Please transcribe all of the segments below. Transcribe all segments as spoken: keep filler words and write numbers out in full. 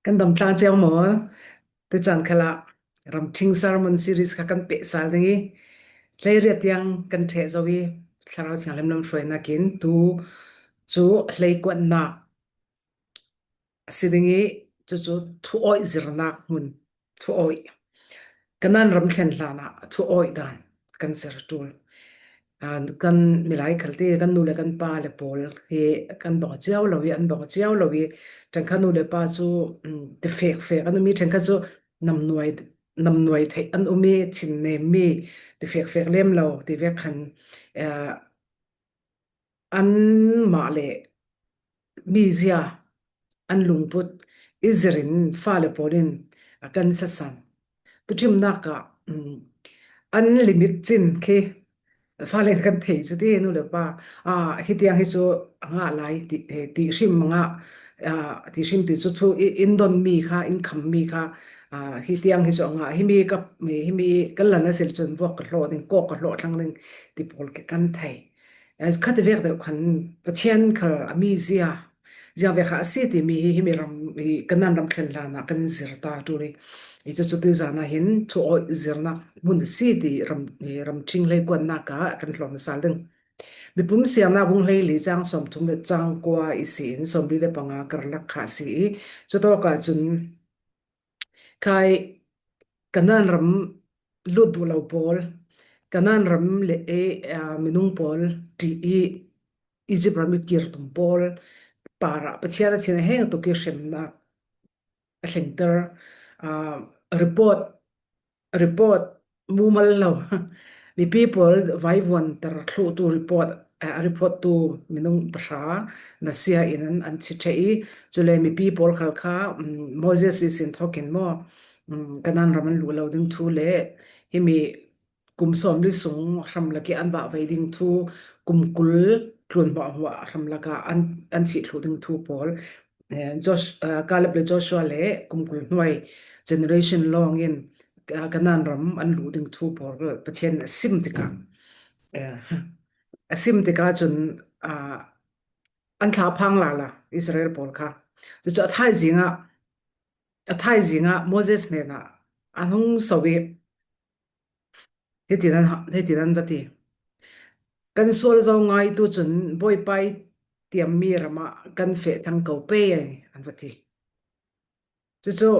Kan dam tlang ciau maw? Tu caan khalah Ramṭhing Sermon Series kha kan pehsal ding i, hleiriat tiang kan ṭheh zo i, Thlarau Thianghlim lamhruainakin tu cu hleikuatnak a si ding i, cucu thuawih zirnak hmun, thuawih. Kanaan ram thlen hlanah thuawih dan kan zir ṭul. Aa, kan milai khalte, kan nu le kan pa le pawl hi kan bang ciau lo i, an bang ciau lo i, ṭhenkhat nu le pa cu, um, tifekfek an um i, ṭhenkhat cu namnuai, namnuai theih an um i, thinnemmi tifekfek lem lo ti vek khan, aa, anmah le mizia an lungput i zirin fale pawl in a kan sasan. Tuṭhimnak ah, um, an limit cin khi fale kan thei cu ti, nu le pa. Aa, hitiang hi cu a ngah lai ti, eh, ti hrim a ngah, aa, ti hrim ti cu, cu i, in donmi kha, in khammi kha, aa, hitiang hi cu a ngah, himi ka, himi kan lan a si le cun vuak ka hlawh ding, kawk ka hlawh thlang ding ti pawl khi kan thei. Eh, khatvek deuh khan Pathian khal a mizia, ziangvek kha a si timi hi, himi ram, hi Kanaan ram thlen hlanah kan zir ta ṭul i, hi cu cuti zan ah hin thuawih zirnak hmun a si ti ram, hi Ramṭhing hleikuatnak ah kan hlawm sal ding. Mipum Siangnak bung hleili cang sawmthum le cang kua i si in sawmli le panga karlak kha a si i, cutawk ah cun, khai Kanaan ram lut duh lo pawl, Kanaan ram le, eh, aa, minung pawl ṭih i Izipt ram i kir tum pawl parah Pathian a thin a heng tuk i hremnak a thlengter, aa, report, report mumal lo. Mipi pawl vaivuanter thluhtu report, eh, a report tu minung pahra nasia in an, an thi ṭheh i, cule mipi pawl khal kha, um, Moses i sin thawkin maw, um, Kanaan ram an luh lo ding thu le himi kum sawmli sung hramlak i an vah vei ding thu, kum kul tlun hmuahhmuah hramlak ah an, an thih thluh ding thu pawl, eh, Josh-, eh, Kaleb le Joshua le kum kul hnuai generation lawng in, eh, Kanaan ram an luh ding thu pawl Pathian a sim tikah, eh, a sim tikah cun, ah, an thlaphang lala Israel pawl kha. Cucu a thaizing ah, a thaizing ah Moses hnenah an hung so i, hitin an, hitin an va ti. Kan sual zo ngai tu cun Bawipa i tiammi ram ah kan feh thlang ko pei, an va ti. Cucu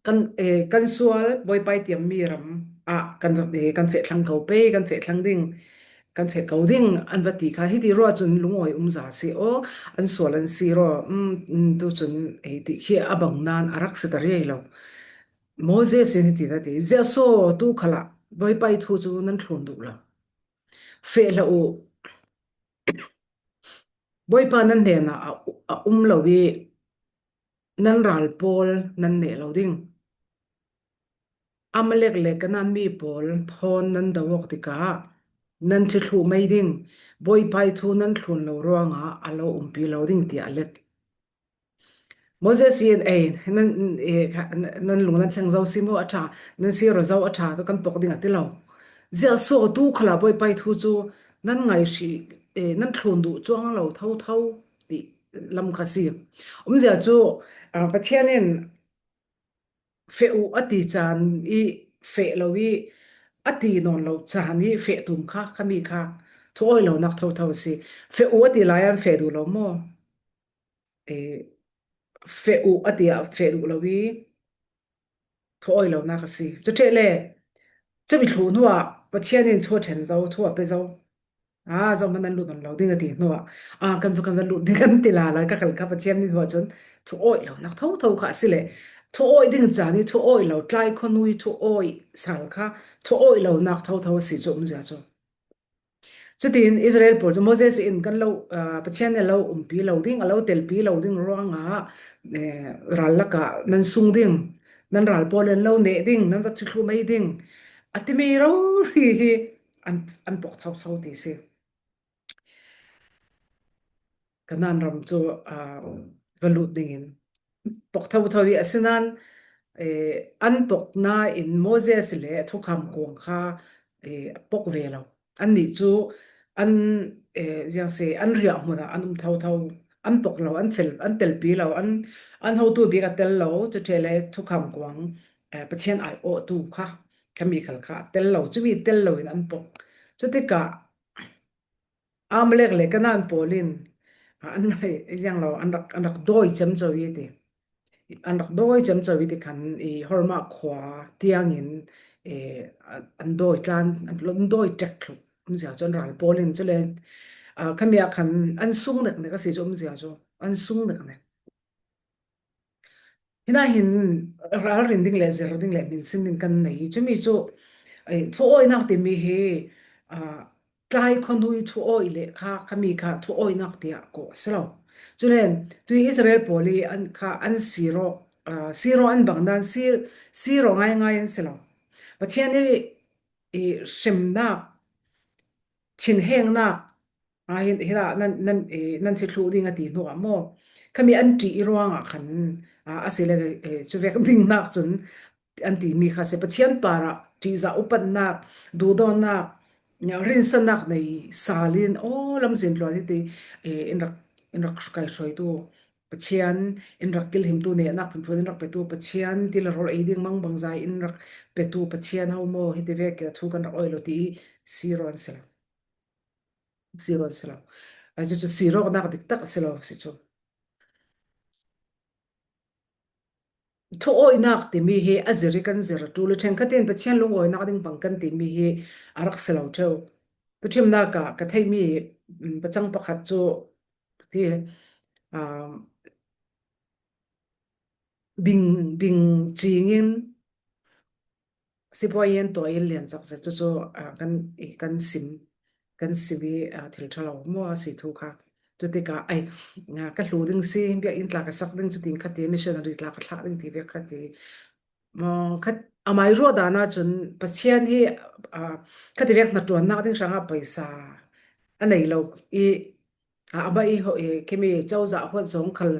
kan, eh, kan sual Bawipa i tiammi ram ah kan, eh, kan feh thlang ko pei, kan feh thlang ding, kan feh ko ding, an va ti kha. Hiti ruah cun lungawi umza si aw, an sual an si raw, um, um, tu cun, eh, ti khi a bang nan a rak si ta riai lo. Moses in hiti na ti, ziahsaw tu khalah Bawipa i thu cu nan thlun duh lo. Feh hlah u. Bawipa nan hnenah a, a um lo i nan ral pawl nan neh lo ding. Amalek le Kanaan mi pawl thawn nan do awk tikah nan thi thluh mei ding. Bawipa i thu nan thlun lo ruangah a lo umpi lo ding, tiah a let. Moses in, "Ei, nan, eh, kha, nan, nan lung nan thleng zo si maw a ṭha, nan siro zo a ṭha, tu kan pok ding," a ti lo. Ziahsaw tu khalah Bawipa i thu cu nan ngaihri, eh, nan thlun duh cuang lo thotho ti lam kha si. Umzia cu, ah, Pathian in feh u a ti caan i feh lo i a ti nawn lo caan i feh tum kha, khami kha thuawih lonak thotho a si. Feh u a ti lai an feh duh lo maw? Eh, feh u a ti ah feh duh lo i thuawih lonak a si. Cuṭheh le, cumi thluh hnuah Pathian in thu a ṭhen zo, thu a pe zo. Aa, zohman nan lut nawn lo ding a ti hnuah, aa, kan, kan va lut ding kan ti lala, ka khal kha Pathian mi hnuah cun thuawih lonak thotho kha a si le, thuawih ding caan i thuawih lo, tlai khuanui thuawih sal kha thuawih lonak thotho a si cu umzia cu. Cutin Israel pawl cu Moses in kan lo, aa, Pathian nih a lo umpi lo ding, a lo telpi lo ding ruangah, eh, ral lakah nan sung ding, nan ral pawl in lo neh ding, nan va thi thluh mei ding, a timi rori hi an, an pok thotho ti si. Kanaan ram cu, aa, va lut dingin pok thotho i a si nan, eh, an pok nain Moses le thukham kuang kha, eh, a pok ve lo. Annih cu an, eh, ziang si, an riah hmun ah an um thotho. an pok lo, an fel, an telpi lo, an, an hotu bik a tel lo, chuti le thukham kuang, eh, Pathian aiawhtu kha, khami khal kha tel lo, chumi tel lo in an pok. Chuti kha, Amalek le Kanaan pawl in, a, an, ziang lo, an rak, an rak dawi ciamco i ti. An rak dawi ciamco i ti khan, i Horma khua tiangin, e, an, an dawi tlan, an, an dawi tek thlu. Umzia chu an ral pawl in chu le, a, khami a khan an sung nek nek a si chu umzia chu. An sung nek nek. Hina hin ralrin ding le zir ding le min sin ding kan nei. Chumi chu, eh, thuawinak timi hi, ah, tlai khuanui thuawi le kha, khami kha thuawinak tia ko a si lo. Chulen, tui Israel pawl i an kha an sir aw, ah, sir aw an bang dan, sir, sir aw ngai ngai an si lo. Pathian i, i hrimnak, thinhengnak, a, hin, hila nan, nan, eh, nan thi thluh ding a ti hnu ah maw? Khami an ṭih i ruangah khan, a, a si le, eh, cu vek dingnak cun an timi kha si. Pathian parah ṭihzah upatnak, duhdawtnak, rinsannak nei sal in, aw, lamzin tluan hi ti, eh, in rak, in rak kaihruaitu Pathian, in rak kilhimtu nehnak phunphun in rak petu Pathian, ti le rawl ei ding mangbangza in rak petu Pathian ho maw, hiti vek thu kan rak awi lo ti i sir aw an si lo. Sir aw an si lo. A, cucu sir awknak dik tak a si lo si cu. Thuawinak timi hi a zir i kan zir a ṭul i ṭhenkhat in Pathian lungawinak ding bang kan timi hi a rak si lo ṭheu. Tuṭhimnak ah ka theihmi, mm, pacang pakhat cu ti, ah, bing, bing cingin sipuai in tuai in lian cak zet cucu, ah, kan, i kan sim, kan sim i, ah, thil ṭha lo maw a si thu kha. Tutikah ai, ah, ka hlu ding si, biakinn tla ka sak ding cu ting kha ti, missionary tla ka thlah ding ti vek kha ti. Maw, khat, amai ruah dan ahcun Pathian hi, ah, khativek hnaṭuannak ding hrangah paisa a nei lo i, ah, amah i ho-, i, khimi cozah huat zong khal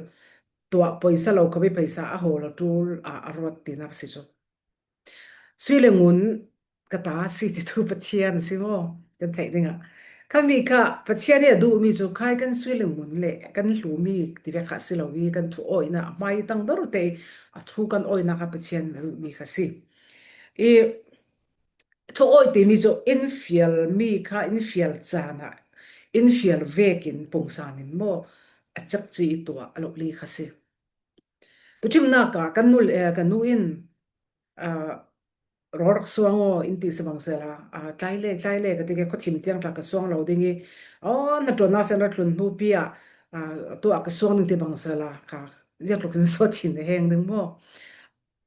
tuah paisa lo kha mi paisa a hawl a ṭul, ah, a ruat tinak si cu. Sui le ngun ka ta si ti tu Pathian a si maw? Kan theih dingah. Khami kha Pathian hi a duhmi cu khai kan sui le ngun le kan hlumi tivek kha si lo i kan thu awihnak a hmai tang dor te a thu kan awihnak kha Pathian a duhmi kha si. I thu awih timi cu in fial mi kha in fial caan ah in fial vekin pungsan in maw a cakci i tuah a lo li kha si. Tuṭhimnak ah kan nu le, eh, kan nu in, ah, rawl rak suang aw in ti si bang sela, ah, tlai le, tlai le ka ti ke khuathim tiang tla ka suang lo ding i, aw, hnaṭuannak sen ra tlun hnupi ah, ah, tuah ka suang ding ti bang sela, ka ziak tluk in suat hin a heng ding maw?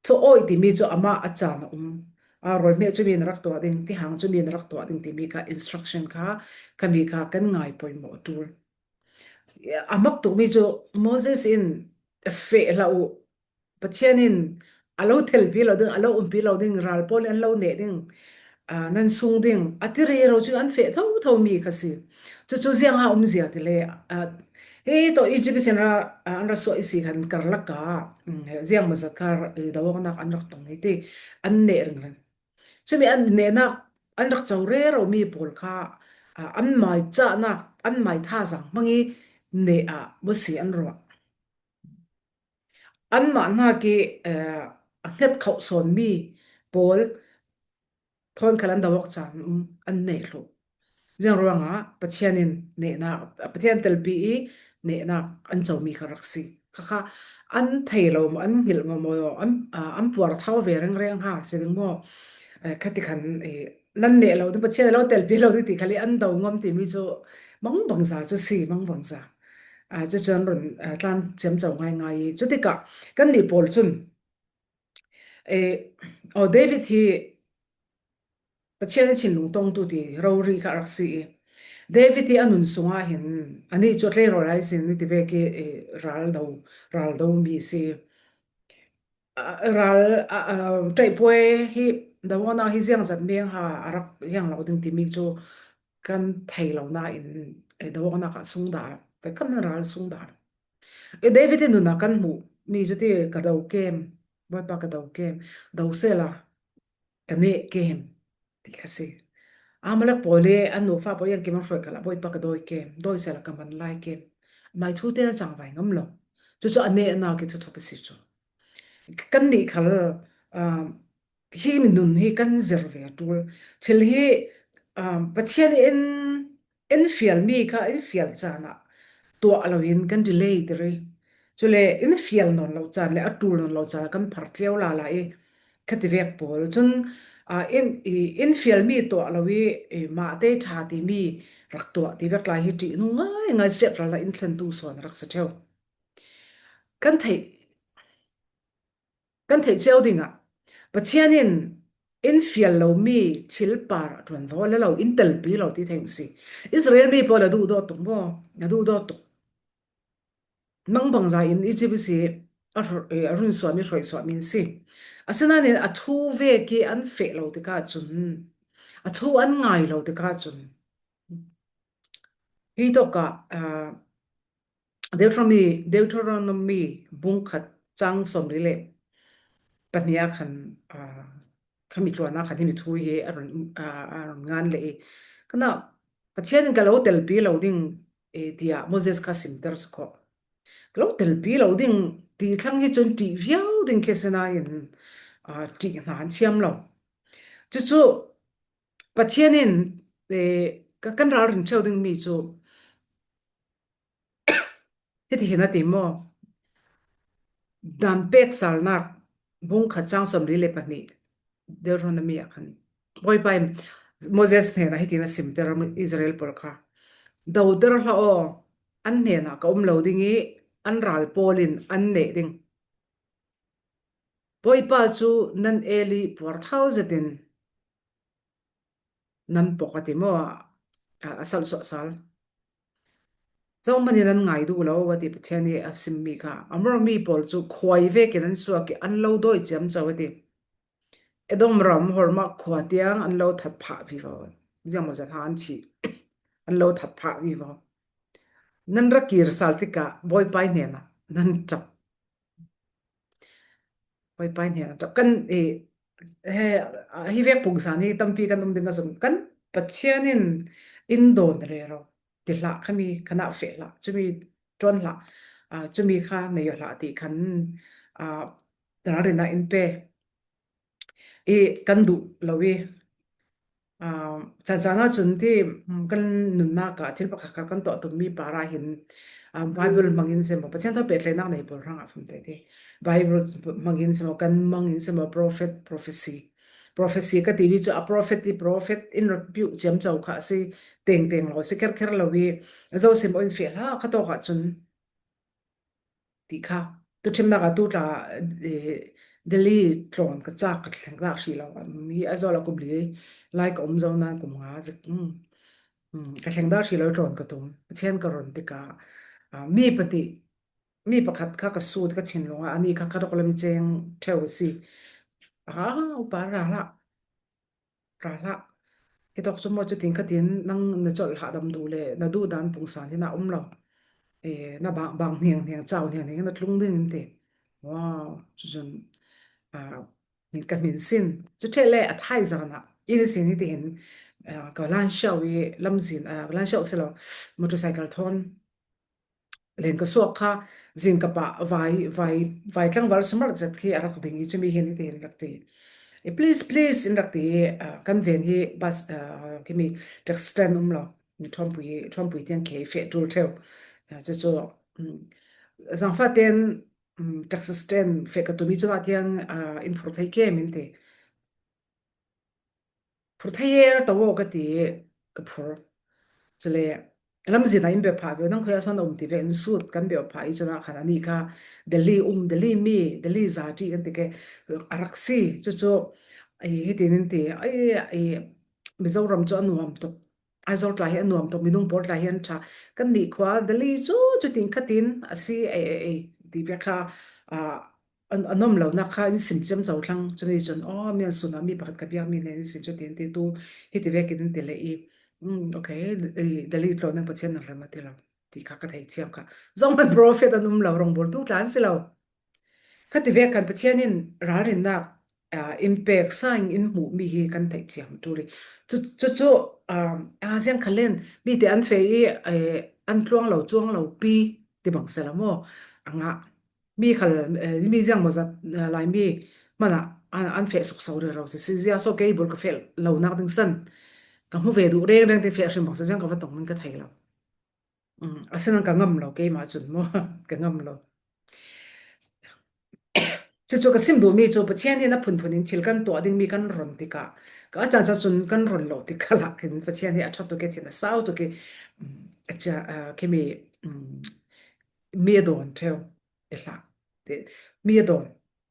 Thu awih timi cu amah a caan a um. Ah, rawl hmeh cu mi na rak tuah ding, tihang cu mi na rak tuah ding timi kha instruction kha, khami kha kan ngai poimawh a ṭul. A mak tukmi cu Moses in feh hlah uh, Pathian in a lo thelpi lo ding, a lo umpi lo ding, ral pawl in an lo neh ding, aa, nan sung ding, a ti rero cu an feh thotho mi kha si. Cucu ziang a um zia ti le, aa, hei tawh Egypt sin ra, aa, an ra suah i si khan karlak ah, um, ziang mazat kha, eh, doawknak an rak tong hi ti, an neh ringring. Cumi an nehnak, an rak co rero mi pawl kha, aa, an mai cahnak, an mai thazaang hmang i neh ah Mosi an ruah. Anmah hnak i, eh, a hnget khauh sawnmi pawl thawn khal an doawk caan, um, an neh hluh. Ziang ruangah Pathian in nehnak, Pathian telpi i nehnak an comi kha rak si. Kha kha an thei lo maw, an hngilh maw, maw, an, ah, an puar thau ve rengreng ha si ding maw? Eh, khati khan, eh, nan neh lo ding, Pathian a lo telpi lo ding ti khal i an do ngam timi cu mangbangza cu si, mangbangza. Ah, cucu an run, ah, tlan ciamco ngaingai i. Cutikah kannih pawl cun, eh, oh, David hi Pathian a thinlung tongtu ti rori kha rak si i. David hi a nun sungah hin, anih cu a tleirawl lai sin, ni ti vek i, eh, ral do, ral do mi si. Ah, ral, ah, ah, ṭaihpuai hi, doawknak hi ziangzat meng ha a rak hiang lo ding timi cu kan thei lo nain, eh, doawknak ah sungdar, ve kan ral sungdar. Eh, David i nun ah kan hmuh mi cu ti ka do kem, Bawipa ka do kem, do sehla ka neh kem, ti kha si. Amalek pawl le an nufa pawl i an kim an hruai kal ah Bawipa ka dawi kem, dawi sehla ka man lai kem. mai thu te na chang vai ngam lo. Chu chu a nehna ki thu thup a si chu. Kan nih khal, ah, hi mi nun hi kan zir ve a tul. Thil hi, ah, Pathian in, in fial mi kha, in fial chan ah tuah lo in kan delay diri. Chule in fial nawn lo chan le a tul nawn lo chan ah kan phar tliau la la i, khati vek pawl. Chun, ah, in, i, in fial mi tuah lo i, i, mah te tha ti mi rak tuah ti vek lai hi ṭih nu ngai ngai siat ral la in thlentu sawn rak sa ṭheu. Kan theih, kan theih chiau ding ah, Pathian in in fial lo mi thil par a ṭuan vaw la lo, in telpi lo ti thei uh si. Israel mi pawl a duh dawt tuk maw, a duh dawt tuk. Mang bangza in Egypt si a hr-, eh, a run suam i hruai suam in si. Asinain a thu vek i an feh lo tikah cun, a thu an ngai lo tikah cun. Hi tawkah, ah, Deuteronomy, Deuteronomy bung khat chang sawmli le pahnih ah khan, ah, khami tluan ah khan himi thu hi a run, ah, a run ngan le i. Kana Pathian in ka lo telpi lo ding, eh, tiah Moses kha simter sa khawh. Ka lo telpi lo ding ti thlang hi cun ṭih viau ding khi asinain, ah, ṭih hna an thiam lo. Cucu Pathian in, eh, ka, kan ralrin ṭheu ding mi cu hiti hin a ti maw? Dan pek salnak bung khat chang sawmli le pahnih Deuteronomy ah khan Bawipa in Moses hnenah hitin a simter Israel pawl kha, doter hlah aw, an hnenah ka um lo ding i an ral pawl in an neh ding. Bawipa cu nan el i puarthau zetin nan pok a ti maw? A, a salhsuah sal. Zohman in an ngai duh lo a ti, Pathian i a simmi kha. Amor mi pawl cu khuai vekin an suak i an lo dawi ciamco a ti. Edom ram Horma khua tiang an lo that phah vivo. Ziangmaw zat ha an thih. An lo that phah vivo. Nan ra kir sal tikah Bawipa hnenah nan ṭap. Bawipa hnenah ṭap. Kan, eh, he, ah, hi vek pungsan hi tampi kan um ding a zong. Kan Pathian in in dawn rero ti hlah, khami kan ah feh hlah. Cumi ṭuan hlah. Ah, cumi kha nei aw hlah ti khan, ah, ralrin ah in pe. I kan duh lo i, ah, caan caan ah cun ti, mm, kan nunnak ah thil pakhat khat kan tuah tummi par ah hin, ah, Bible hmangin si maw, Pathian thaw pehtlaihnak nei pawl hrangah famte ti. Bible hmangin si maw, kan hmangin si maw, prophet, prophecy. Prophecy ka ti mi cu a prophet i prophet in rak piuh ciamco kha a si tengteng lo, a si kherkher lo i, zo si maw in feh hlah kha tawk ah cun ti kha. Tu ṭhimnak ah tu tla, eh, Delhi tlawn ka cak ka thleng dah hrih lo. Hi a zawl a kum li lai ka um zo nan kum nga zik. Mm. Mm, ka thleng dah hrih lo tlawn ka tum. Pathian ka ron tikah, ah, mi pahnih, mi pakhat kha ka sut ka thinlung ah, ani kha kha rak lam i ceng ṭheu a si. Ah, upa ra hlah. Ra hlah. Hi tawk cu maw cu ting khatin nang na colh hlah dam duh le na duh dan pungsan hin a um lo. Eh, na bang, bang hniang hniang, cau hniang hniang na tlung ding in ti. Wow, cucun, ah, ning ka hmin sin. Cu ṭheh le a thaizan ah. Ini sin hi tihin, ah, ka lan siau i lamzin, ah, lan siau si lo, motorcycle thawn len ka suak kha, zin ka pah vai, vai, vai tlangval smart zet khi a rak ding i cumi hin hiti hin rak ti. Eh, please, please, in rak ti i, ah, kan veng hi bus, ah, khimi taxi stand um lo. Ṭhuampui, ṭhuampui tiang khi feh ṭul ṭheu. Ah, cucu, mm, zangfah ten, mm, taxi stand feh ka tumi cungah tiang, ah, in phur thei kem in ti. Phur thei er to aw ka ti, ka phur. Cule lamzin ah in bia phah ve, nang khoi a san a um ti ve, in sut kan bia phah i cun ah khan ani kha Delhi um, Delhi mi, Delhi za ṭi kan ti ke, a rak si. Cucu, ai, hitin in ti, ai, ai, Mizoram cu a nuam tuk. Aizawl tla hi a nuam tuk, minung pawl tla hi an ṭha. Kan nih khua Delhi cu, cu ting khatin a si, ei, ei, ei, ti ve kha, ah, a, a nuam lo nak kha in sim ciamco thlang. Cumi cun, aw, mi an sun ah mi pakhat ka biak mi nen in sim cu tin ti tu, hiti vekin in ti le i, mm, okay, i, Delhi tlawn ning Pathian nan rem a ti lo. Ti kha ka thei thiam kha. Zong man prophet an um lo, rongbawltu tla an si lo. Khati vek khan Pathian in ralrinnak, ah, in pek sa in in hmuh mi hi kan theih thiam ṭul i. Cu, cu, cu, ah, ah, ziang khalen mi te an feh i, eh, an tluang lo, cuang lo pi. ti bang sela maw. A ngah mi khal, eh, mi ziang maw zat, eh, Laimi hmana an, an feh sukso rero si, si zia so kei bul ka feh lo nak ding san. Ka hmu ve duh reng reng ti feh hrim bang sa ziang ka va tong ning ka thei lo. Mm, a sinan ka ngam lo, keimah cun maw, ka ngam lo. Cucu ka sim duhmi cu Pathian hi na phunphun in thil kan tuah dingmi kan ron tikah, ka a cangcang cun kan ron lo tikah lah hin Pathian hi a ṭhat tuk i, thin a sau tuk i, mm, a cia, a, khimi, mm, mi a dawn ṭheu i hlah. Ti, mi a dawn.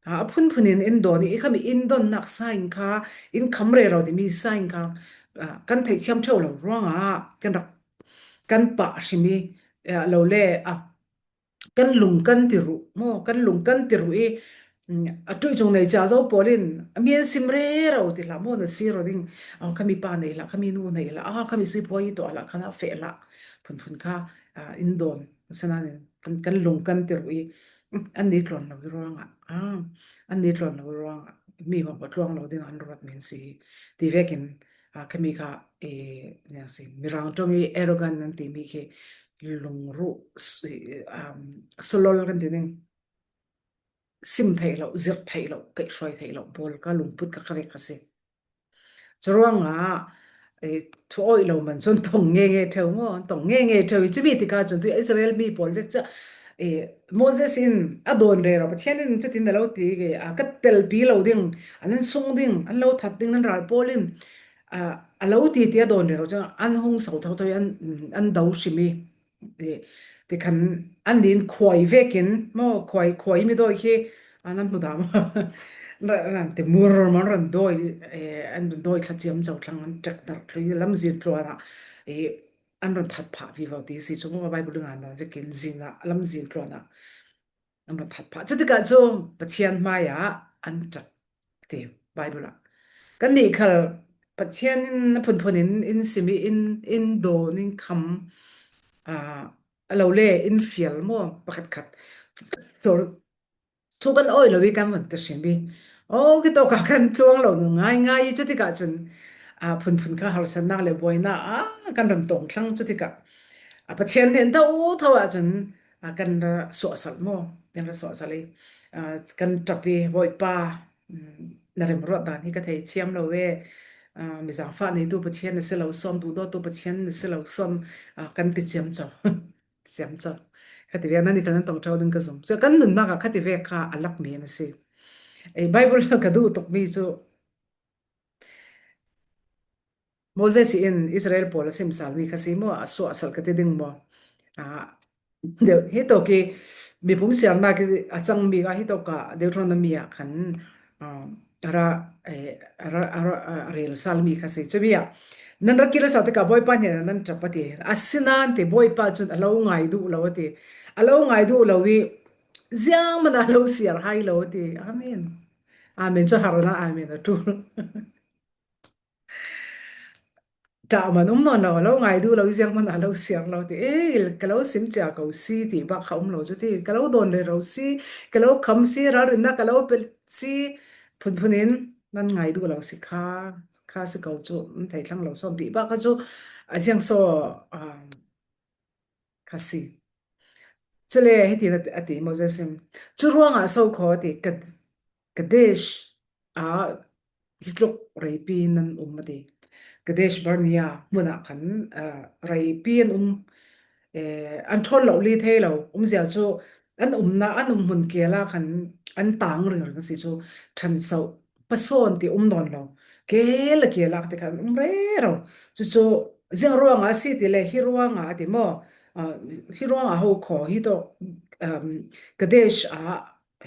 A, a phunphun in in dawn i, i khami in dawnnak sa in kha, in kham rero timi sa in kha, a, kan theithiam ṭheu lo ruangah kan rak, kan pah hrim i, a, lo le, a, kan lung kan ti ruh maw, kan lung kan ti ruh i, mm, a ṭuih cung nei ca zo pawl in a mi an sim rero ti hlah maw, na si ro ding, a, khami pa nei hlah, khami nu nei hlah, a, khami sui puai tuah hlah, khan a feh hlah, phunphun kha, a, in dawn, asinain kan, kan lung kan ti ruh i, mm, an ni tluan lo i ruangah, a, an ni tluan lo i ruangah, mi hmang va tluang lo ding an ruat men si hi, ti vekin, a, khami kha, e, nia si, Mirang ṭong i arrogant nan timi khi lungruh, s-, um, solol kan ti ding, sim theih lo, zirh theih lo, kaihhruai theih lo, bawl ka lungput ka ka vek ka si. Curuangah, e, thu awih lo man cun tong nge nge ṭheu maw, tong nge nge ṭheu i cumi tikah cun tu Israel mi pawl vek ca, e, Moses in a dawn rero, Pathian in cutin a lo ti, e, a ka telpi lo ding, an, an sung ding, an lo that ding, nan ral pawl in, a, a lo ti ti a dawn rero cun an hung so thotho i an, an do hrim i, e, ti khan an din khuai vekin maw, khuai, khuai mi dawi khi, a, nan hmu dah maw? Ran, ran ti mur man ran dawi, e, an dawi thla ciam co thlang an ṭek darh thlui lamzin tluanah, e, an ran that phah vivo ti si cu maw, Bible ngan dan vekin zin ah lamzin tluanah an rak that phah. Cutikah cu Pathian hmaiah an ṭap ti Bible ah. Kannih khal Pathian in a phunphun in, in sim i, in, in dawn, in kham, aa, a lo le in fial maw pakhatkhat. So, thu kan awih lo i kan van ti hrim i. Aw, kitawkah kan tluang lo nu ngaingai i cutikah cun, aa, phunphun kha harsatnak le buainak ah kan ran tong thlang cutikah. A Pathian hnen tho tho ah cun, a, kan ra suahsalh maw? Kan ra suahsalh i, a, kan ṭap i, Bawipa, mm, na remruat dan hi ka thei thiam lo e. A, mi zaangfah neitu Pathian na si lo sawn, duhdawttu Pathian na si lo sawn, a, kan ti ciamco. Ti ciamco. Khati vek nan i kal nan tong ṭheu ding ka zum. Cun kan nunnak ah khati vek kha a lakmi na si. Ei, Bible ka duh tukmi cu, Moses in Israel pawl a simsalmi kha si maw, a suahsalh ka ti ding maw? Aa, deuh, hi tawk i mipum siarnak i a cangmi kha hi tawk ah Deuteronomy ah khan, aa, a ra, eh, a ra, a ra, a rel salmi kha si. Cumi ah nan ra kil sa tikah Bawipa hnenah nan ṭap a ti. Asinain ti Bawipa cun a lo ngai duh lo a ti. A lo ngai duh lo i ziangman a lo siar hai lo a ti. Amen. Amen cu harnak amen a ṭul. Ṭah man um nawn lo, a lo ngai duh lo i ziangman a lo siar lo ti. Ei, ka lo sim cia ko si ti bak kha um lo cu ti. Ka lo dawn rero si, ka lo kham si, ralrinnak ka lo pe si, phunphun in nan ngai duh lo si kha, kha si ko cu, um thei thlang lo sawm ti bak kha cu, a ziang so, um, kha si. Cule hiti a ti, Moses in, cu ruangah so kho a ti, ka, Kadesh ah hi tluk reipi nan um a ti. Kadesh Barnea hmun ah khan, ah, reipi an um, eh, an ṭhawl lo li thei lo. Umzia cu an umnak, an um hmun kel ah khan an tang ringring a si cu ṭhanso hmasawn ti um nawn lo. Kel a kel ah ti khan an um rero. Cucu ziang ruangah a si ti le hi ruangah a ti maw? Ah, hi ruangah ho kho hi tawk, um, Kadesh ah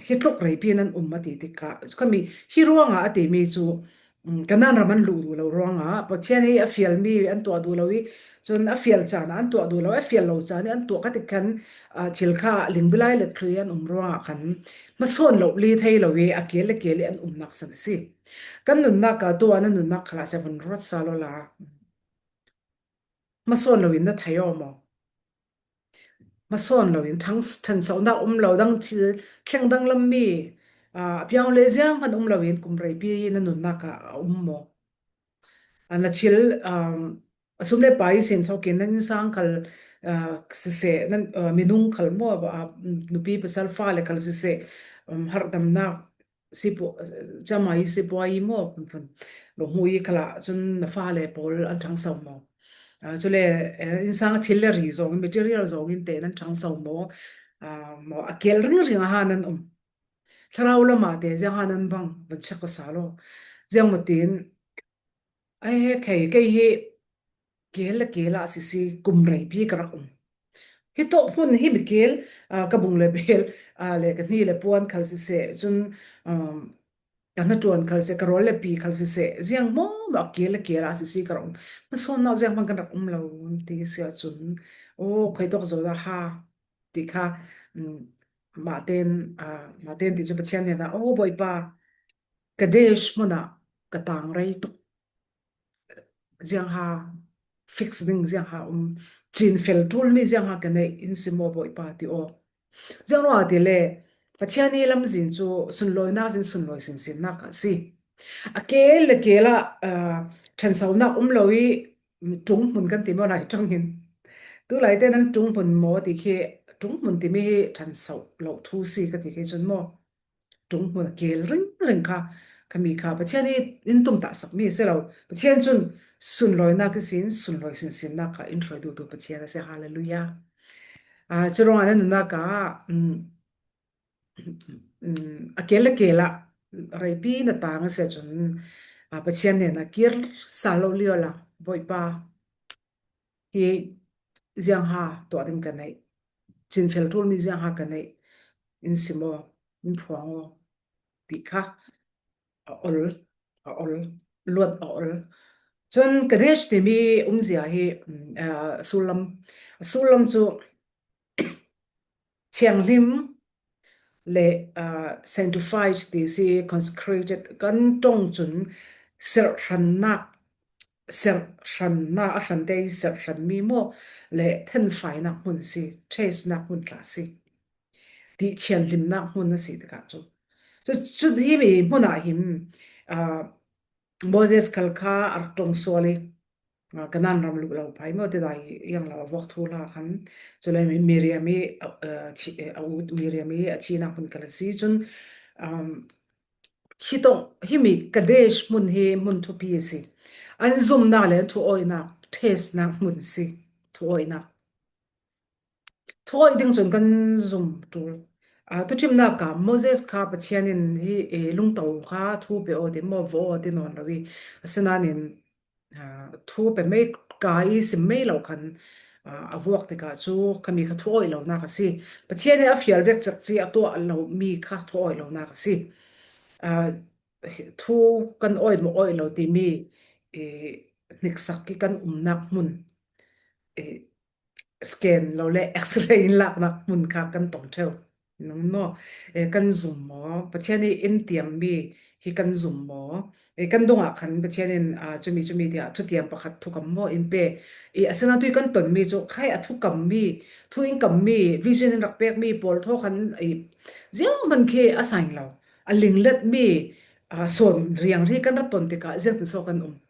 hi tluk reipi nan um a ti tikah, khami hi ruangah a timi cu, um, Kanaan ram an luh duh lo ruangah, Pathian i a fialmi an tuah duh lo i, cun a fial caan ah an tuah duh lo, a fial lo caan i an tuah ka ti khan, ah, thil kha lingbilai le thlui an um ruangah khan hmasawn lo li thei lo i a kel le kel i an umnak san a si. Kan nunnak ah tuah na nunnak khalah se vun ruat sa lo la. Hmasawn loin na thei aw maw? Hmasawn loin ṭhang-, ṭhansohnak um lo, dang thil thleng danglam mi, aa, a piang le zianghman um loin kum reipi na nunnak ah a um maw? Aa, na thil, aa, a sum le pai sin thokin nan insang khal, ah, siseh, nan, ah, minung khal maw, ah, nupi pasal fale khal siseh, um, harhdamna, sipua, chamai sipua i maw, lunghu i khala chun na fale pawl an thangso maw. Ah, chule, eh, insang thil le ri zong, material zong in te nan thangso maw. Ah, maw, a kel ringring a ha nan um. Thlarau lama te ziang ha nan bang, van chak ko sa lo. Ziang matin, ai he kei, kei hi kel le kel a sisi kum reipi ka rak um. Hi tawh hmun hi mi kel, ah, ka bung le bel, ah, le ka hni le puan khal siseh, chun, um, ka hna tuan khal siseh, ka rawl le pi khal siseh, ziang maw maw kel le kel a sisi ka rak um. Hmasawnnak ziang hman kan rak um lo, ti si ahcun, aw, khoi tawk zo dah ha, ti kha, um, mah ten, ah, mah ten ti cu Pathian hnenah, aw, Bawipa, Kadesh hmunah ka tang rei tuk. Ziang ha fix ding, ziang ha um, cin fel ṭulmi ziang ha ka neih in si maw Bawipa ti aw. Ziang ruah ti le Pathian i lamzin cu sunlawinak zin sunlawi sinsinnak a si. A kel le kel ah, ah, ṭhansonak um lo i ṭung hmun kan ti maw lai ṭang hin. Tu lai te nan ṭung hmun maw ti khi ṭung hmun timi hi ṭhanso lo thu si ka ti khi cun maw. Ṭung hmun a kel ringring kha, khami kha Pathian i in tumtah sakmi a si lo. Pathian cun sunlawinak ihsin, sunlawi sinsinnak kha in hruai duhtu Pathian a si. Hallelujah. Ah, curuangah nan nunnak ah, um, um, a kel le kel ah reipi na tang a si ahcun, ah, Pathian hnenah kir sal lo lio la, Bawipa, hi ziang ha tuah ding ka neih, cin fel ṭulmi ziang ha ka neih, in sim aw, in phuang aw, ti kha a ol, a ol, luat a ol. Cun Kadesh timi umzia hi, mm, ah, a sullam, a sullam cu thianghlim le, ah, sanctified ti si, consecrated kan ṭong cun serhrannak, serhrannak a hrante i serhranmi maw le thenfainak hmun si, chastenak hmun tla si, ti thianhlimnak hmun a si tikah cu. Cu, cu himi hmun ah hin, ah, Moses khal kha a rak ṭong sual i, ah, Kanan ram luh lo phai maw, tidai iang lo a vuak thu hla khan, cule Miriam i, ah, ah, thi-, eh, a ut Miriam i a thihnak hmun khal a si. Cun, um, hi tawng, himi Kadesh hmun hi hmun thupi a si. An zumnak le an thuawinak, testnak hmun a si. Thuawinak. Thuawih ding cun kan zum ṭul. Ah, tuṭhimnak ah Moses kha Pathian in hi, eh, lungto kha thu pe aw ti maw, vaw aw ti nawn lo i, asinain, ah, thu pe mei ka i sim mei lo khan, ah, a vuak tikah cu khami kha thuawih lonak a si. Pathian in a fial vek cekci a tuah lomi kha thuawih lonak a si. Ah, thu kan awih maw awih lo timi, eh, hniksak i kan umnak hmun, eh, scan lo le X-ray in laknak hmun kha kan tong ṭheu. Nung maw, eh, kan zum maw, Pathian i in tiammi hi kan zum maw, eh, kan dungah khan Pathian in, ah, cumi, cumi tiah thutiam pakhat thukam maw in pe. I, asinain tui kan tonmi cu khai a thukammi, thu in kammi, vision in rak pekmi pawl thaw khan i zianghman khi a saing lo, a lingletmi, ah, sawn riangri kan rak ton tikah ziangtin so kan um.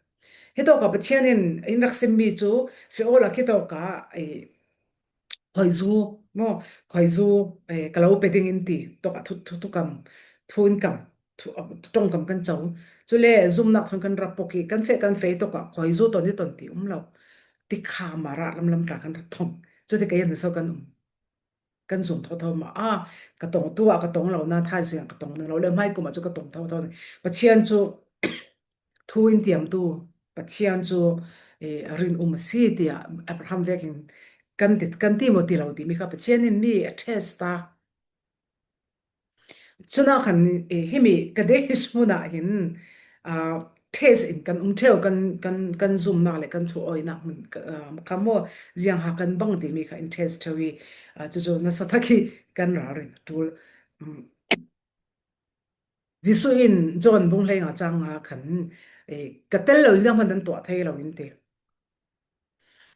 Hitawkah Pathian in in rak simmi cu fiol a kitawkah, eh, khuaizu maw, khuaizu, eh, ka lo pe ding in ti tawkah thu, thu, thukam, thu in kam, thu, ah, ṭongkam kan co. Cule zumnak thawn kan rak pok i kan feh, kan feh tawkah khuaizu ton i ton ti um lo. Tikha Mara lamlam tla kan rak thong. Cuti ka yan so kan um. Kan zum thotho mah a, ka tong tu ah ka tong lo na, thaizing ka tong lo le, hmai kum ah cu ka tong thotho. Pathian cu thu in tiamtu, Pathian cu, eh, rinum a si tiah Abraham vekin kan ti, kan ti maw ti lo timi kha Pathian in mi a test ta. Cunah khan, eh, himi Kadesh hmun ah hin, ah, test in kan um ṭheu, kan, kan, kan zumnak le kan thuawinak hmun, ah, kha maw, ziang ha kan bang timi kha in test ṭheu i, ah, cucu nasa thak hi kan ralrin a ṭul. Um, Jesuh in John bung hleinga cang nga khan, eh, ka tel lo in zianghman nan tuah thei lo in ti.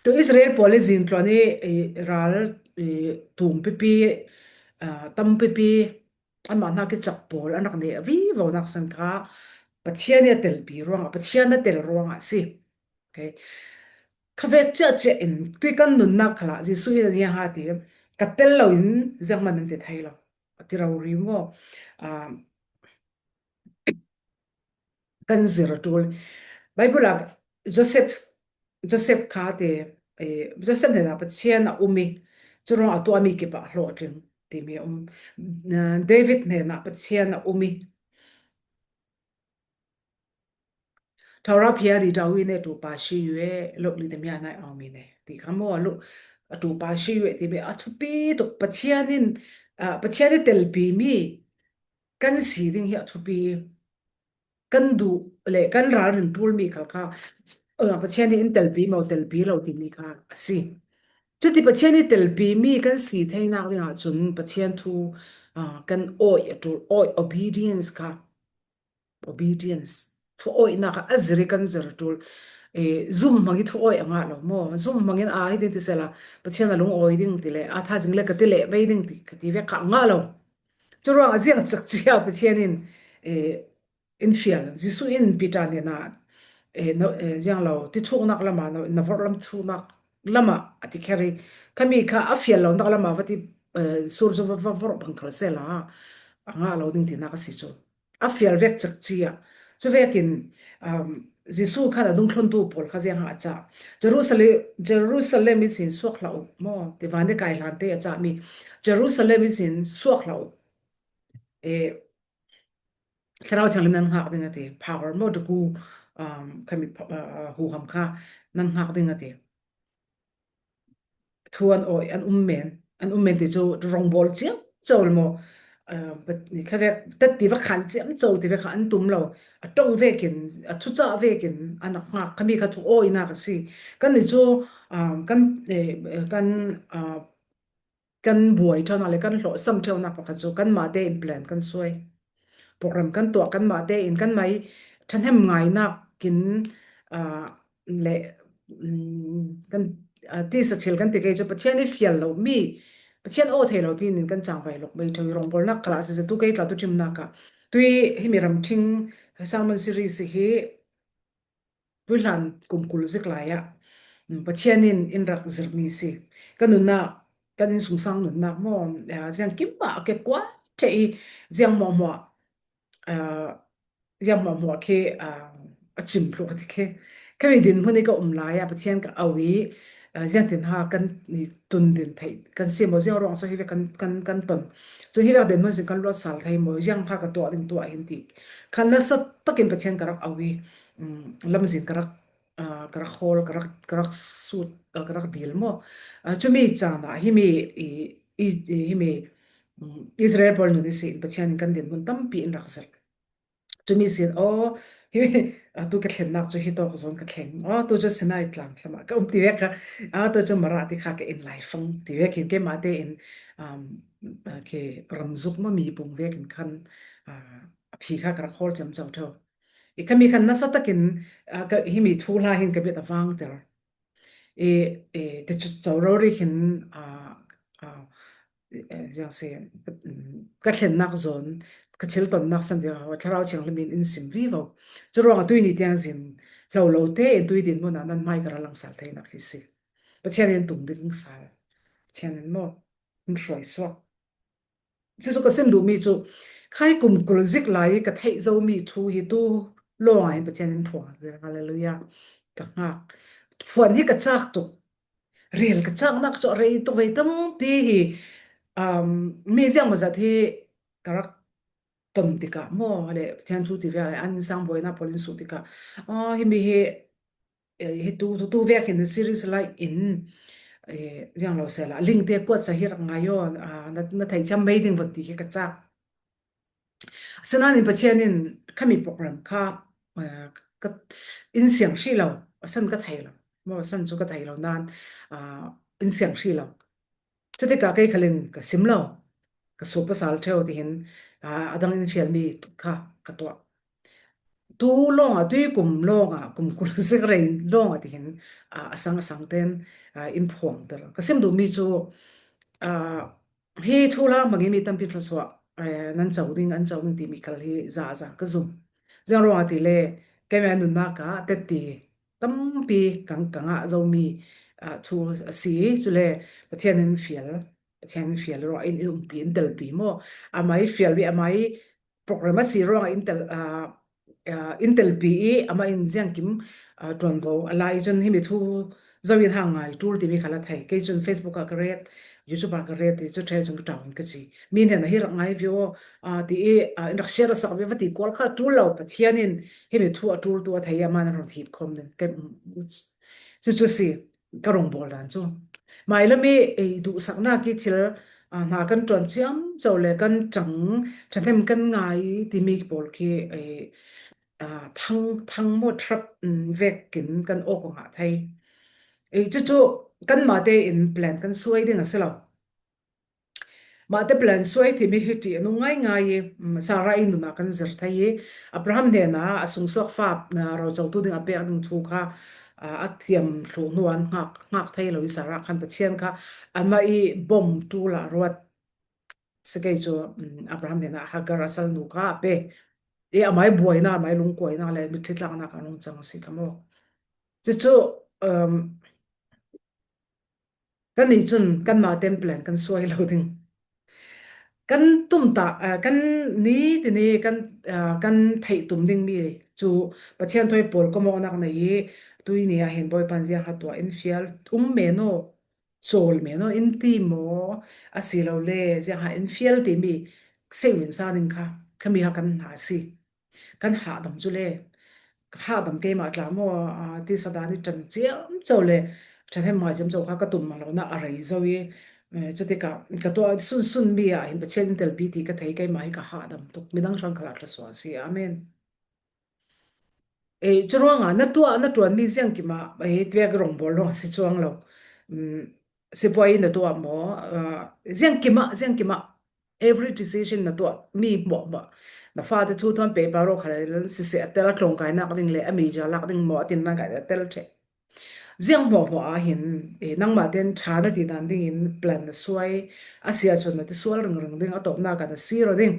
Tu Israel pawl i zintluan i, i ral, i tum pipi, ah, tam pipi, anmah hna kicak pawl an rak neh a vivonak san kha Pathian i a telpi ruangah, Pathian a tel ruangah a si. Okay. Khavek ciahciah in tui kan nunnak khalah Jesuh in a ziang ha ti, ka tel lo in ziangman nan ti thei lo. A ti rori maw? Ah, kan zir a tul. Bible ah Joseph, Joseph kha te, eh, Joseph hnenah Pathian a um i, curuang a tua mi kipah hlawhtling timi a um. Ah, David hnenah Pathian a um i, ထာဝရဘုရားသည် ဒါဝိဒ်နှင့်အတူ ပါရှိ၍ လုပ်လေသမျှ၌ အောင်မြင်တယ်။ ဒီခါမှာ လို့ အတူပါရှိ၍ ဒီမေအထူပီတို့ ပချန်နင် အာ ပချန်နင်တယ်ပီမီ ကန်စီဒင်းဟီအထူပီ ကန်ဒူလေ ကန်ရာရင်တူလ်မီခလခါ အဲ ပချန်နင်တယ်ပီမောတယ်ပီလို့ ဒီမီခါ အစီ ကျူဒီပချန်နင်တယ်ပီမီ ကန်စီထဲနာဝိဟာ ကျူ ပချန်ထူ အာ ကန်အိုအတူ အို obedience ခါ obedience. Thu awi nak a ziri kan zir tul. Eh, zum mangi thu awi a ngah lo maw. Zum mangin a hi ding ti sela, Pathian a lung awi ding ti le, a tha zing le ka ti le mai ding ti, ka ti vek kha ngah lo. Curuang a ziang cak cia Pathian in, eh, in fial. Jesuh in Peter hnenah, eh, no, eh, ziang lo, ti thuknak lama, no, na vorh lam thuknak lama, a ti kheri. Khami kha a fial lo nak lama, va ti, eh, sur zu va, va vorh bang khal sela, a ngah lo ding ti nak a si cu. A fial vek cak cia. Cu vekin, um, Jesuh khan a dungthluntu pawl kha ziang ha a ca. Jerusalem, Jerusalem i sin suak hlah uh maw. Ti van i kai hlan te a ca mi. Jerusalem i sin suak hlah uh. Eh, Thlarau Thianghlim nan ngak ding a ti. Power maw, the gu, um, khami, uh, uh, huham kha nan ngak ding a ti. Thu an awi, an um men, an um men ti cu rongbol ciam co le maw, ah, kha vek, tat ti vek khan ciam co ti vek kha an tum lo, a tong vekin, a thucah vekin, an a ngak khami kha thu awi nak a si. Kan ni cu, ah, kan, eh, eh, kan, ah, kan buai ṭheunak le kan hlawhsam ṭheunak pakhat cu kanmah te in plan kan suai. Program kan tuah kanmah te in kanmah i ṭhahnem ngainak in, ah, le, mm, kan, ah, tisa thil kan ti kei cu Pathian i fial lo mi, Pathian aw thei lo pi nin kan cangvai lok mai ṭheu i rongbawlnak khalah siseh tu kei tla tu ṭimnak ah tui himi ramṭhing sermon series hi tuihlan kum kul zik lai ah, mm, Pathian in in rak zirhmi si. Kan nunnak, kan innsungsang nunnak maw, ah, ziang kim mah a ke kuat ṭheh i ziang hmuahhmuah, ah, ziang hmuahhmuah khi, ah, a cim tluk a ti khi. Khami dinhmun i ka um lai ah Pathian ka au i, ah, ziangtin ha kan i tun din theih kan si maw, ziang ruang so hi ve kan, kan, kan ton. Cun hi vek dinhmun sin kan luat sal thei maw, ziang ha ka tuah ding tuah hin ti. Khan nasa takin Pathian ka rak au i, mm, lamzin ka rak, ah, ka rak hawl, ka rak, ka rak sut, ah, ka rak dil maw. Ah, cumi caan ah himi i, i, i, himi, mm, Israel pawl nun i si in Pathian in kan dinhmun tampi in rak zirh. Cumi sin, aw, hi, ah, tu ka thlennak cu hi tawk zawn ka thleng. Aw, tu cu Sinai tlang hlamah ka um ti vek kha, ah, tu cu Mara ti kha ka in lai fang ti vek hin keimah te in, um, ah, khi ramzuk maw mi pung vek in khan, ah, a phi kha ka rak hawl ciamco ṭheu. I khami khan nasa takin, ah, ka, himi thu hla hin ka bit a vangter. I, i, ti cu co rori khin, ah, ah, eh, ziang si, mm, ka thlennak zawn, ka thil tonnak san zia, Thlarau Thianghlim in in sim vivo. Curuangah tui ni tiang zin hlo lo te in tui dinhmun ah nan hmai ka ra langsal theinak hi si. Pathian in tung ding sal. Pathian in maw, in hruai suak. Cucu ka sim duhmi cu, khai kum kul zik lai i ka theih zomi thu hi tu lawngah hin Pathian in phuang. Hallelujah. Ka hngak. Phuan hi ka cak tuk. Rel ka caknak cu a rei tuk vei tampi hi, um, mi ziangmawzat hi ka rak ton tikah maw, le Pathian thu ti ve, an sang buainak pawl in suh tikah, ah, himi hi, eh, hi tu, tu, tu vek hin series lai in, eh, ziang lo sela, link te kuat sa hi rak ngai aw, ah, na, na thei thiam mai ding von ti hi ka cak. Sinain Pathian in khami program kha, eh, ka, in siang hrih lo, a san ka thei lo. Maw, a san cu ka thei lo nan, ah, in siang hrih lo. Cutikah kei khalin ka sim lo, ka suak pasal ṭheu tihin, ah, a dang in fialmi kha ka tuah. Tu lawngah, tui kum lawngah, kum kul zik rei lawngah tihin, ah, a sang a sang ten, ah, in phuangter. Ka sim duhmi cu, ah, hi thuhla hmangin mi tampi thluasuah, eh, nan co ding, an co ding timi khal hi za za ka zum. Ziang ruangah ti le, keimah nunnak ah tetti, tampi ka, ka ngah zo mi, ah, thu a si. Cule Pathian in fial, Pathian in fial ruah in, in umpi, in telpi maw? Amah i fial bik, amah i program a si ruangah in tel, ah, ah, in telpi i, amah in ziangkim, ah, ṭuanvo a la i cun himi thu zo in hang ngai ṭul timi kha la thei. Kei cun Facebook ah ka ret, YouTube ah ka ret ti cu ṭhel cun ka ṭau in ka ci. Mi hnenah hi rak ngai ve aw, ah, ti i, ah, in rak share a sak ve va ti kual kha ṭul lo, Pathian in himi thu a ṭultu a thei i amah in a run hip khawm ning. Kei, mm, cucu si ka rung bawl dan cu. Mailam i ei duhsaknak i thil, ah, hna kan ṭuan ciamco le kan ṭang, ṭhahnem kan ngai timi pawl khi ei, ah, thang, thang maw ṭhap, mm, vekin kan awk aw ngah thei. Ei, cucu kanmah tein plan kan suai ding a si lo. Mahte plan suai timi hi ṭih a nung ngaingai i, mm, Sarah i nun ah kan zir thei i, Abraham hnenah a sungsuak fa, ah, rocotu ding a pek ding thu kha, ah, a thiam thluh hnu an hngak, hngak thei lo i Sarah khan Pathian kha amah i bom ṭul ah ruat. Si kei cu, mm, Abraham hnenah Hagar a salnu kha a pe. I amah i buainak, amah i lungkuainak le mitthli tlaknak a nung cang a si kha maw? Cucu, um, kannih cun kanmah tein plan kan suai lo ding. Kan tumtah, ah, kan ni tini kan, ah, kan theih tum dingmi cu Pathian thawi pawl kawmawknak nei i tui ni ah hin Bawipa in ziangha tuah in fial um men aw, cawl men aw in ti maw, asilole ziangha in fial timi seuin sa ding kha, khami kha kan hna a si. Kan hahdam cu le, ka hahdam keimah tla maw, aa, tisa dan i ṭan ciamco le ṭhahnem ngai ciamco kha ka tum lo nak a rei zo i, eh, cutikah ka tuah sunsun mi ah hin Pathian in telpi ti ka thei, keimah hi ka hahdam tuk, midang hrang khalah thluasuah a si. Amen. Eh, curuangah na tuah, na ṭuanmi ziangkim ah, eh, tuak rong bawl ruang a si cuang lo. Mm, sipuai na tuah maw? Ah, ziangkim ah, ziangkim ah, every decision na tuah mi hmuahhmuah, na fate thu thawn paper aw khal siseh, a tel a tlawngkainak ding le a media lak ding maw, a tinnak ah a tel ṭheh. Ziang hmuahhmuah ah hin, eh, nangmah tein ṭha na ti dan dingin plan na suai, a si ahcun na ti sual ringring ding, a tawpnak ah na sir aw ding.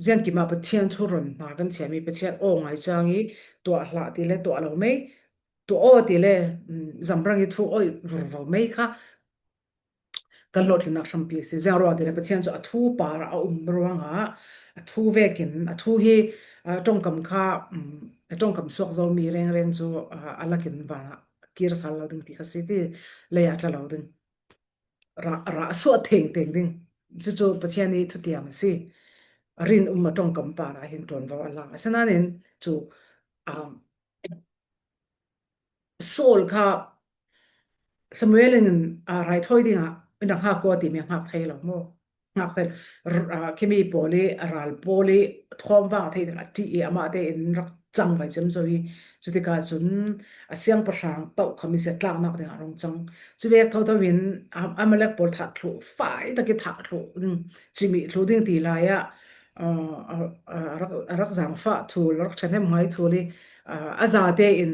Ziangkim ah Pathian thu run hna kan thiam i Pathian aw ngai cang i tuah hlah ti le tuah lo mei, tuah aw ti le, mm, zamrang i thu awi vurvo mei kha kan hlawhtlinnak hrampi a si. Ziang ruang ti le Pathian cu a thu par ah a um ruangah a thu vekin a thu hi, aa, ṭongkam kha, mm, a ṭongkam suak zomi rengreng cu, aa, a lakin van ah kir sal lo ding ti kha si ti lei ah tla lo ding. Rah, rah a suah thengtheng ding. Cucu Pathian i thutiam a si. A rin um a ṭongkam par ah hin ṭuanvo a la. Asinain cu, um, Saul kha Samuel in, ah, raithawi dingah in rak hngak ko timi a hngak thei lo maw? Hngak thei, r-, ah, khimi pawl i, a ral pawl i, thawm vang a thei dingah ṭih i, amah tein rak cang vai ciamco i, cutikah cun a siangpahrang toh kha mi si a tlaknak dingah a rung cang. Cu vek thotho in, ah, Amalek pawl thah thluh, fai tak i thah thluh ding, cimih thluh ding ti lai ah, ah, ah, ah, rak, rak zaangfah thul, rak ṭhahnem ngai thul i, ah, a zate in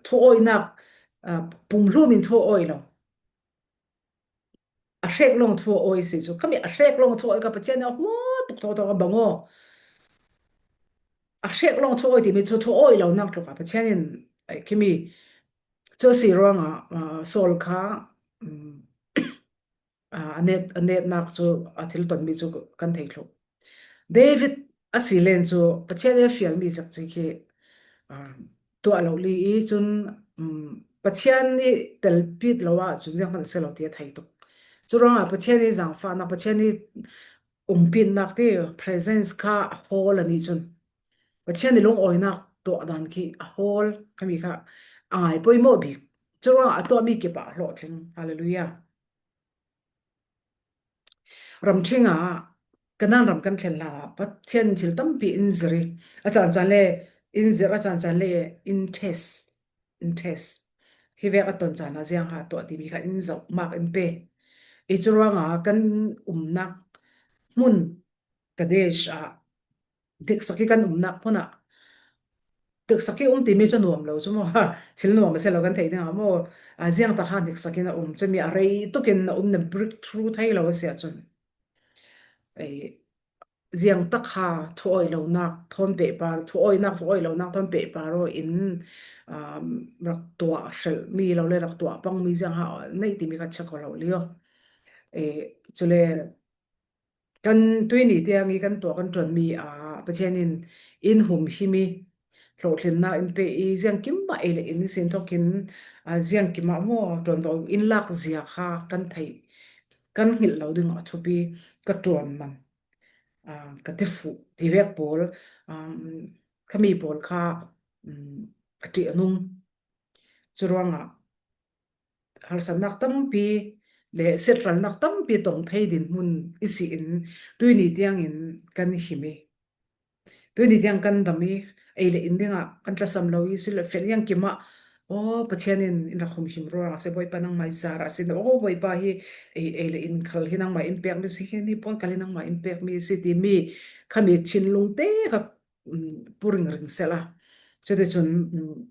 thu awinak, ah, pumhlum in thu awi lo. A hrek lawng thu a awi si cu. Khami a hrek lawng thu awi kha Pathian in a hua tuk thotho a bang aw. A hrek lawng thu awi timi cu thu awi lo nak tluk ah Pathian in, ai, khimi cu si ruangah, ah, Saul kha, um, aa, a net, a netnak cu a thil tonmi cu kan thei thluh. David a si len cu Pathian i a fialmi cekci khi, aa, tuah lo li i cun, um, Pathian i telpit lo ah cun zianghman a si lo ti a thei tuk. Curuangah Pathian i zaangfahnak, Pathian i umpitnak ti presence kha a hawl a nih cun Pathian i lungawinak tuah dan khi a hawl, khami kha a ngai pawimawh bik. Curuangah a tuahmi kip ah a hlawhtling. Hallelujah. Ramṭhing ah Kanaan ram kan thlen hlan ah Pathian thil tampi in zir i a caan caan le in zir, a caan caan le in test, in test. Hi vek a ton caan ah ziang ha tuah timi kha in zoh mak in pe. I curuangah kan umnak hmun Kadesh ah hniksak i kan umnak hmun ah, hniksak i um timi cu nuam lo cu maw? Thil nuam a si lo kan theih ding ah maw? Ah, ziang tak kha hniksak in a um cu mi a rei tuk in a um na breakthrough thei lo a si ahcun, ei, ziang tak ha thu awih lonak thawn pehpar, thu awihnak, thu awih lonak thawn pehpar aw in, um, rak tuah hrelh mi lo le rak tuah pang mi ziang ha nei timi kha check aw lo lio. Eh, cule kan tuini tiang i kan tuah kan ṭuan mi, ah, Pathian in in humhim i hlawhtlinna in pe i ziangkim mah ei le in i sin thawkin, ah, ziangkim ah maw ṭuanvo in lak zia kha kan theih, kan hngilh lo ding a thupi ka ṭuan man, ah, ka ti fuh ti vek pawl, um, khami pawl kha, um, a ṭih a nung. Curuangah harsatnak tampi le siatralnak tampi tong thei dinhmun i si in tuini tiangin kan him i, tuini tiang kan dam i, ei le in dingah kan tlasam lo i si le fel iang kimah, aw, Pathian in in rak humhim ruangah si, Bawipa nangmah i zarah si, aw, Bawipa hi ei, ei le in khal hi nangmah in pek mi si, hi ni puan khal hi nangmah in pek mi si timi khami thinlung te kha, um, pu ringring sela. Cuticun, um,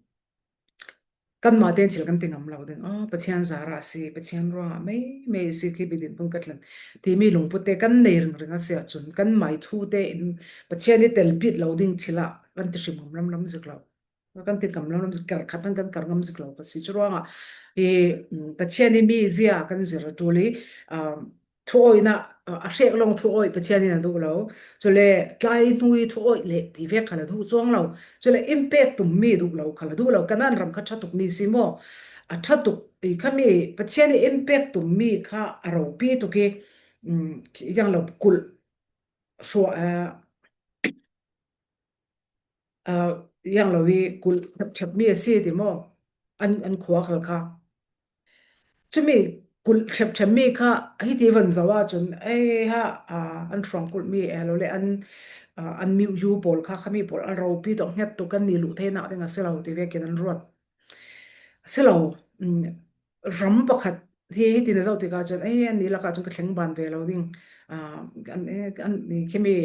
kanmah tein thil kan ti ngam lo ding. Ah, Pathian zarah a si, Pathian ruangah mei mei a si khi bidin pun ka tlan timi lungput te kan nei ringring a si ahcun kanmai thu tein Pathian i telpit lo ding thil ah kan ti hrim ngam lamlam zik lo. Kan ti ngam lamlam zik, kar khat kan, kan kar ngam zik lo ka si. Curuangah i, um, Pathian i mi zia kan zir a ṭul i, um, thu awihnak, a, a hrek lawng thu awih Pathian in a duh lo. Cule tlai hnu i thu awih le ti vek khal a duh cuang lo. Cule in pek tum mi duh lo khal a duh lo. Kanaan ram kha ṭha tuk mi si maw? A ṭha tuk i khami Pathian i in pek tum mi kha a ropi tuk i, um, yang lo kulh hrua, a, a, yang lo i kulh ṭhepṭhep mi a si ti maw? An, an khua khal kha. Cumi kulh ṭhepṭhep mi kha hiti van zoh ahcun, ei ha, a, an hruang kulh mi e lo le an, a, an miuh yu pawl kha, khami pawl a ropi tuk, hnget tuk, kan nih luh theinak ding a si lo ti vekin an ruat. A si lo, um, ram pakhat hi hiti na zoh tikah cun, ei, an nih lakah cun ka thleng ban ve lo ding. A, an, an, khimi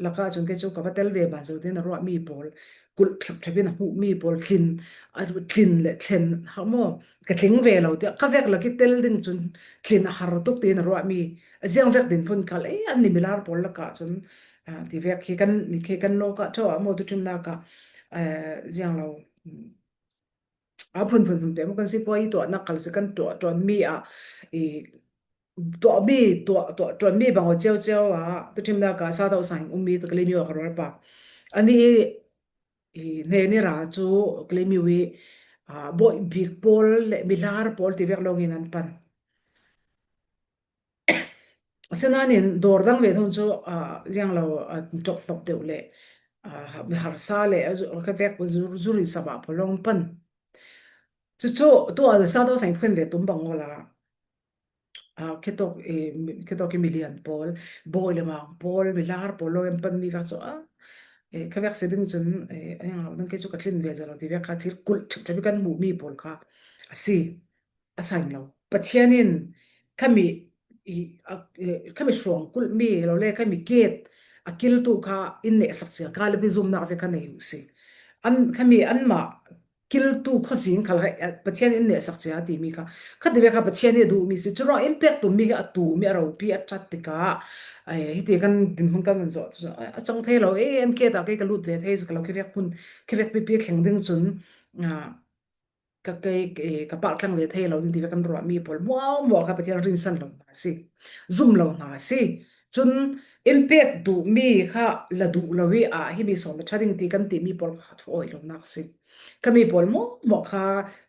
lakah cun kei cu ka va tel ve ban zo tein a ruahmi pawl, kulh ṭhepṭhep in a hmuhmi pawl, tlin, a, tlin le thlen hak maw, ka tling ve lo tiah ka vek lak i tel ding cun tlin a har tuk tein a ruahmi, a ziang vek dinhmun khal, ei, an ni milar pawl lakah cun, a, ti vek hi kan, ni khi kan lawk ah ṭheu ah maw, tuṭhimnak ah, a, ziang lo, um, a phunphun hun te maw kan si, puai i tuahnak khal si kan tuah ṭuanmi ah i tuahmi, tuah, tuah ṭuanmi bang aw cio cio ah tuṭhimnak ah Sado Sang ummi Kalay Myo ah ka rualpa. Anih i, i hnen i ra cu Kalay Myo i, aa, bawih bik pawl le milar pawl ti vek lawngin an pan. Asinain dawr dang ve thawng cu, aa, ziang lo, aa, ṭawk hnawk deuh le, aa, mi harsa le, aa, zu-, ka vek zu-, zuri sabah pawl lawng pan. Cucu tuah Sado Sang phen ve tum bang aw la. Aa, khitawk, eh, mi-, khitawk i milian pawl, bawi le mang pawl, milar pawl lawng an panmi vek cu, aa, eh, ka vek si ding cun, eh, a ziang lo dang kei cu ka tlin ve zel lo ti vek kha thil kulh ṭhipṭhap i kan hmuhmi pawl kha a si. A sang lo. Pathian in khami i, a, e, khami hruang kulhmi lo le khami ket a kiltu kha in nehsak cia ka le zumnak ve kha nei uh si. An, khami anmah kiltu khuazing khal kha, a, Pathian in nehsak cia timi kha, kha ti ve kha Pathian i a duhmi si. Curuang in pek tummi kha a tumi a ropi a ṭhat tikah, ai, hiti kan dinhmun kan van zawh. A, a cang thei lo, e, an ket ah kei ka lut ve thei si ka lo, kivek hmun, kivek pipi thleng ding cun, a, ka, kei, eh, ka pah tlang ve thei lo ding ti ve kan ruahmi pawl muahmuah kha Pathian rinsan lo hna a si. Zum lo hna a si. Cun in pek duhmi kha la duh lo i ah himi sawm a ṭha ding ti kan timi pawl kha thu awih lonak a si. Khami pawl muahmuah kha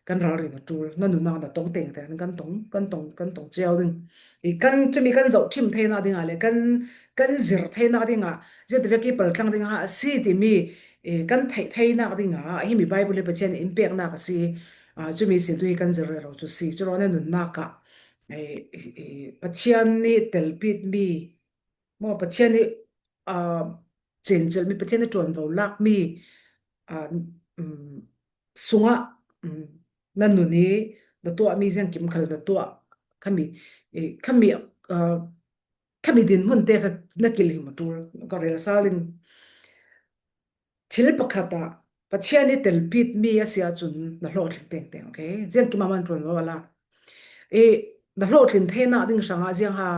kan ralrin a ṭul. Na nunnak na tong tengteng kan tong, kan tong, kan tong cio ding. I kan cumi kan zoh ṭhim theinak dingah le kan, kan zir theinak dingah ziativek i paltlang dingah a si timi, eh, kan theih theinak dingah himi Bible hi Pathian in peknak a si. Ah, cumi sin tu hi kan zir rero cu si. Curuangah na nunnak ah, eh, eh, Pathian nih telpitmi, maw, Pathian nih, ah, cencilmi, Pathian nih ṭuanvo lakmi, ah, um, sungah, um, na nun i na tuahmi ziangkim khal na tuah khami, eh, khami, ah, khami dinhmun te kha na kilhim a ṭul, ka rel sal in. Thil pakhat ah Pathian i telpitmi a si ahcun na hlawhtlin tengteng, okay? Ziangkim ah man ṭuan lo a la. I na hlawhtlin theinak ding hrangah ziang ha,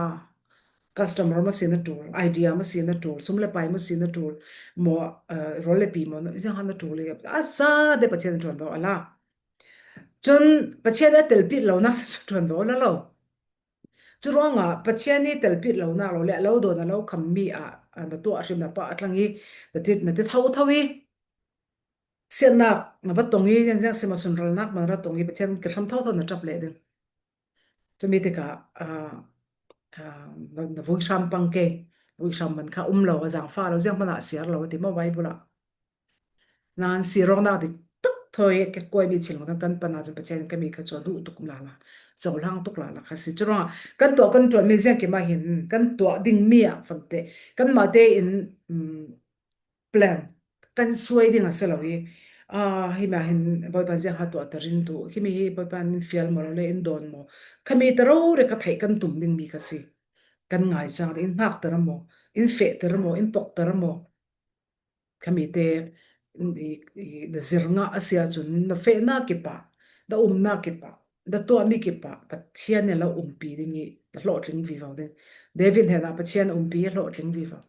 customer maw si na ṭul, idea maw si na ṭul, sum le pai maw si na ṭul, maw, eh, rawl le pi maw, ziang khan na ṭul hi, a zate Pathian ṭuanvo a la. Chun Pathian a telpih lonak si ṭuanvo a la lo. Churuangah Pathian i telpih lonak lo le a lo dawn a lo kham mi ah, ah, na tuah hrim na pah a tlang hi, na ti, na ti tho tho hi. Siatnak na va tong hi, ziang ziang si maw sunralnak man ra tong hi, Pathian kithlam tho tho na ṭap leh ding. Chumi tikah, ah, ah, na, na vui hram pang ke, vui hram man kha um lo, a zangfah lo, ziang hmanah siar lo, a ti maw Bible ah. Nan si rawknak dik tak thawi ke kuai mi chin lo kan pan ah cun Pathian kami kha cu a duh tuk lala, cohlang tuk lala kha si. Curuangah kan tuah kan ṭuan mi ziang kim ah hin kan tuah ding mi ah famte, kanmah te in, um, plan kan suai ding a si lo hi. Ah, hi mah hin Bawipa ziang ha tuah tarin tu, himi hi Bawipa in fial maw lo le in dawn maw? Khami ta rori ka theih kan tum ding mi ka si. Kan ngai cang ding, in hngak ta ra maw? In feh ta ra maw? In pok ta ra maw? Khami te, i, i, na zir ngah a si ahcun na fehnak kipah, na umnak kipah, na tuahmi kipah Pathian nih la umpi ding i na hlawhtling vivo ding. David hnenah Pathian a umpi a hlawhtling vivo.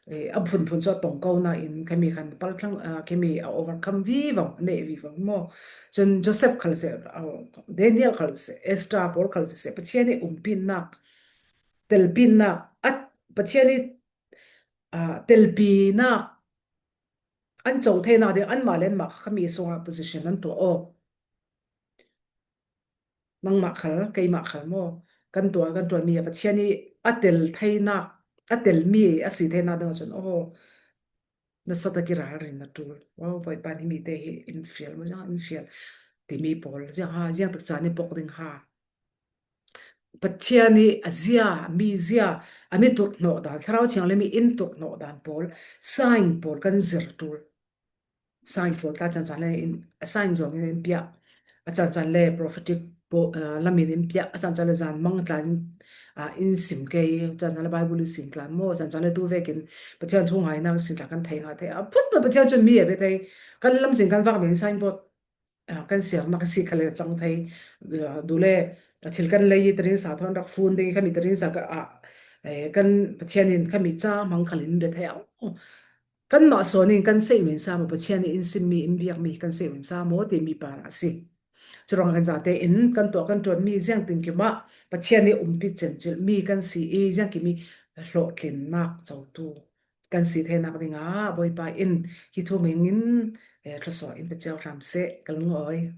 Eh, a phunphun cu a tong ko nain khami khan pal thlang, ah, khami a overcome vivo, a neh vivo maw? Cun Joseph khal seh, ah, Daniel khal seh, Esther pawl khal seh, Pathian nih umpinak, telpinak, a, Pathian nih, ah, telpinak an co theinak ding anmah le anmah khami sungah position an tuah aw. Nangmah khal, keimah khal maw? Kan tuah, kan ṭuanmi a Pathian nih a tel theinak, a telmi a si theinak ding ahcun, aw, na sat a kiral rin na ṭul. Wow, Bawipa nih mi te hi in fial maw, ziang in fial timi pawl, ziang ha, ziang tak caan i pok ding ha. Pathian nih a zia, mi zia, a mi turhnawh dan, Thlarau Thianghlim i in turhnawh dan pawl, sign pawl kan zir ṭul. Sign pawl tla caan caan le in, a sign zong in in piah. A caan caan le prophetic pawl, ah, lam in in piah. A caan caan le zan mang tla in, ah, in sim kei. A caan caan le Bible in sim tla maw. A caan caan le tu vekin Pathian thu ngainak sim tla kan thei ngah thei. A phun Pathian cun mi a bia thei. Kan lamzin kan vak mi in sign pawl ah, kan siarnak a si kha le cang thei, ah, dule, a thil kan lei i tarin sa thawn rak fun ding i khami tarin sa ka, ah, eh, kan Pathian in khami ca hmang khal in bia thei. Oh, kanmah sawn in kan seih in sa maw, Pathian in in simmi, in biakmi kan seih in sa maw, timi par a si. Curuang kan zate in kan tuah kan ṭuanmi ziangtin kimah Pathian nih umpi ciancil mi kan si i ziangkimi hlawhtlinnak cotu kan si theinak dingah Bawipa in hi thu mengin, eh, thluasuah in pe cio hram seh, ka lungawi.